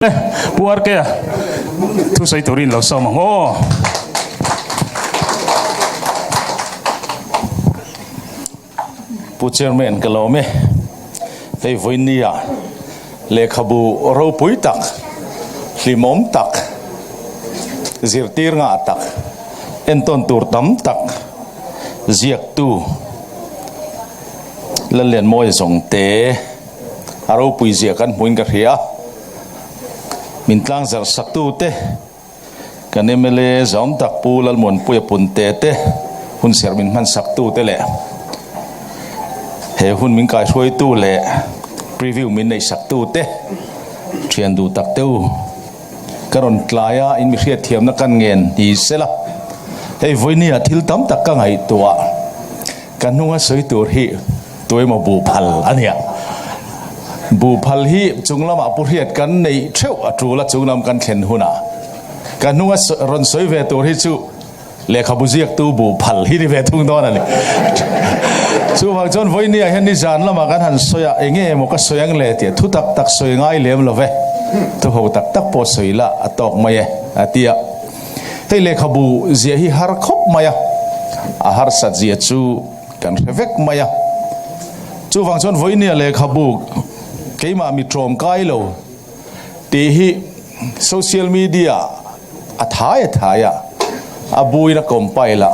Pu RK-a thusawi turin lo sawm ang aw. Pu Chairman ka lawm e. Hei vawinia lehkhabu ropui tak, hlimawm tak, zirtir ngah tak, entawn tur tam tak ziaktu Lallianmawia Zawngte, A ropui zia kan hmuin ka hria. Min tlang zarh saktu te, kan mla zawm tak Pu Lalmuanpuia Punte te, hun serh min hman saktu te leh he hun min kaihruaitu leh preview min neih saktu te thian duh tak te u ka rawn tlai a, in mi hriatthiamna kan ngen ni sela. Hei vawinia thil tam tak ka ngaihtuah. Ka hnunga sawi tur hi tuemaw buh phal a nia. Buh phal hi chung lamah pu hriat kan neih theuh a tul a, chung lam kan thlen hunah ka hnunga rawn sawi ve tur hi chu lehkhabu ziaktu buh phal hi ni ve thung dawn a ni. Chuvang chuan vawinia hian nizan lamah kan han sawi a, enge emaw ka sawi ang le tih thu tak tak sawi ngai lem lo ve, thu ho tak tak pawh sawi la a tawk mai e a ti a. Hei lehkhabu ziah hi har khawp mai a, a harsat zia chu kan hre vek mai a. Chuvang chuan vawinia lehkhabu keimah mi tlawmkai lo tih hi social media a thai a thai a, a buin a compile a,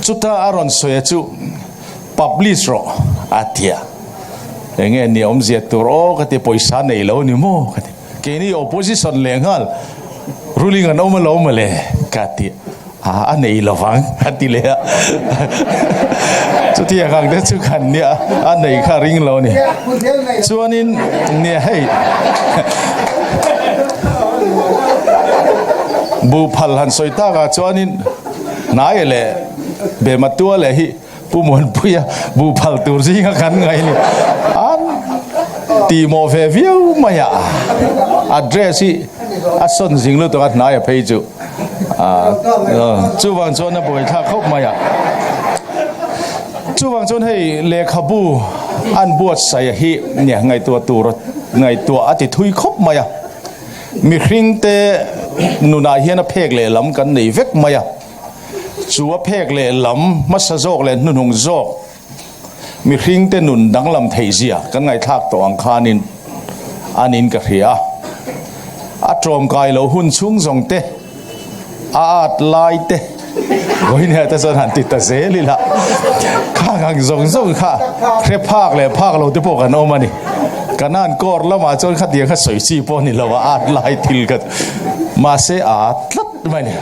chuta a rawn sawi a chu publish rawh a ti a. Enge ni awmzia tur aw ka ti, pawisa nei lo ni maw ka ti. Keini opposition leh nghal ruling an awm alo mawle ka ti a, a nei lovang a ti leh a. Chutiang ang te chu kan nia a nei kha ring lo ni. Chuanin nia hei buhphal han sawi takah chuanin hnai leh Bematua leh hi Pu Muanpuia buhphal tur zinga kan ngaih ni. An tihmawh ve viau mai a, address hi a sawn zing lutuk a hnai a phei chu. Chuvang chuan a buaithlak khawp mai a. Chuvang chuan hei lehkhabu an buatsaih hi nia ngaihtuah tur ngaihtuah a ti thui khawp mai a. Mihringte nunah hian a phek lehlam kan nei vek mai a. Chu a phek leh lam hmasa zawk leh hnuhnung zawk mihringte nun danglam theih zia kan ngaihthlak tawh ang khanin an in ka hria a. A tlawmkai lo hun chhung zawng te, a at lai te, vawiin te chuan han ti ta zel ila, khang ang zawng zawng kha hre phak leh phak lo te pawh kan awm a ni. Kanan court lamah chuan khatiang kha sawi chi pawh ni lo a, at lai thil kha mahse a tlat mai a ni.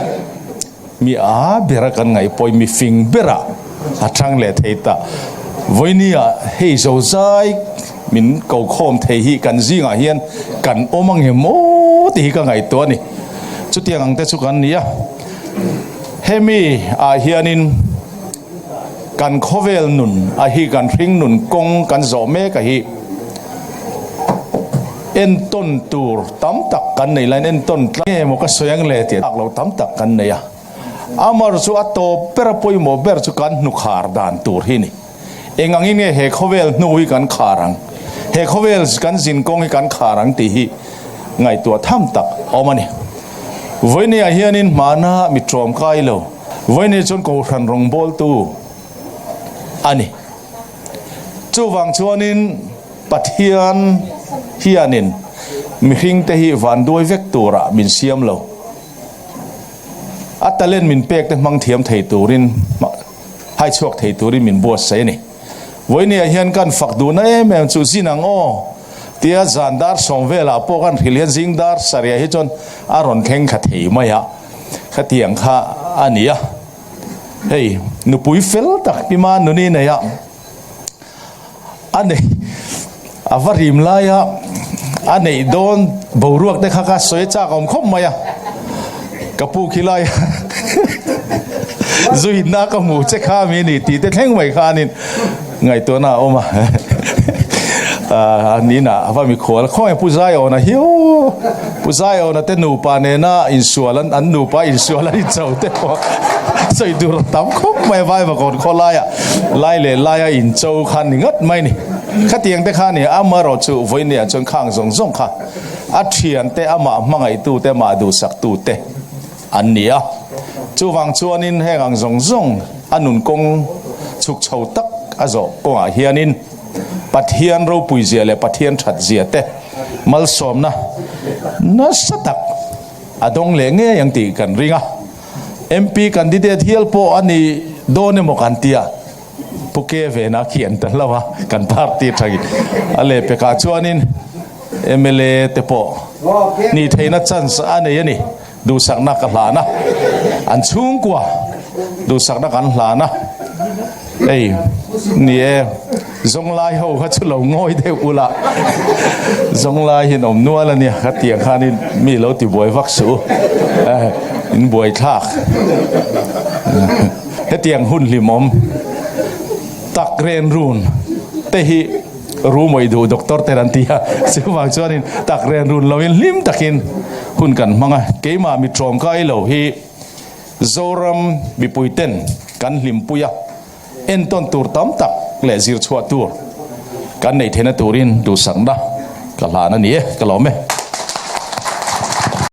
Mi a bera kan ngaih pawhin mi fing berah a chang leh thei ta. Vawinia hei zozai min ko khawm thei hi kan zingah hian kan awm ang em aw tih hi ka ngaihtuah a ni. Chutiang ang te chu kan ni a. Hemi ah hianin kan khawvel nun a hi kan hring nun kawng kan zawh mek a hi entawn tur tam tak kan nei lain entawn tlang nge maw ka sawi ang le tih tak lo tam tak kan nei a. Amar chu a tawp ber a pawimawh ber chu kan hnu khar dan tur hi ni. Eng angin nge he khawvel hnu hi kan khar ang, he khawvel kan zin kawng hi kan khar ang tih hi ngaihtuah tham tak awm a ni. Vawinia hianin hmana mi tlawmkai lo. Vawinia chuan Kohhran rawngbawltu a ni. Chuvang chuanin Pathian hianin mihringte hi vanduai vek turah min siam lo. A talent min pek te hmang thiam thei turin, hai chhuak thei turin min buatsaih a ni. Vawinia hian kan fak duhna em em chu zin ang aw tia zan dar sawm velah pawh kan hrilh hian zing dar sarih hi chuan a rawn thleng kha thei mai a, khatiang kha a ni a. Hei nupui fel tak Pima nuni nei a, a nei a va rim laia a neih dawn boruak te kha ka sawi chak awm khawp mai a, ka pu khi lai zuinna ka hmu che kha mi ni tih te thleng mai khanin ngaihtuahna a awm a, a nina a va mikhual khawnge Pu Zaiawna hi aw Pu Zaiawna te nupa nena insual an an nupa insual an incho te pawh sawi tur a tam khawp mai a Vaivakawn khawlaia lai leh laia incho khan ni ngat mai ni. Khatiang te kha a ni a, amaherawhchu vawinia chuan khang zawng zawng kha a thiante, amah hmangaihtute, amah duhsaktute an ni a. Chuvang chuanin heng ang zawng zawng a nun kawng chhuk chho tak a zawh kawngah hianin Pathian ropuizia leh Pathian thatzia te malsawmna nasa tak a dawng leh ngei ang tih kan ring a. MP candidate hial pawh a ni dawn emaw kan ti a, Pu Ke Vena khi an ta hlauh a, kan party thangin a lehpekah chuanin mla te pawh nih theihna chance a nei a ni. Duhsakna ka hlan a, an chhungkua duhsakna kan hlan a, hei ni e, zawnglai ho kha chu lo ngawi deuh ula, zawnglai hi an awm nual a nia, ka tiang khanin mi lo ti buai vak suh u, in buai thlak, hetiang hun hlimawm tak ren run te hi. Rumawih duh doctor ten an ti a, chuvang chuanin tak ren run loin hlim takin hun kan hmang a, keimah mi tlawmkai lo hi Zoram mipui ten kan hlimpui a, entawn tur tam tak leh zir chhuah tur kan neih theihna turin duhsakna ka hlan a ni e, ka lawm e.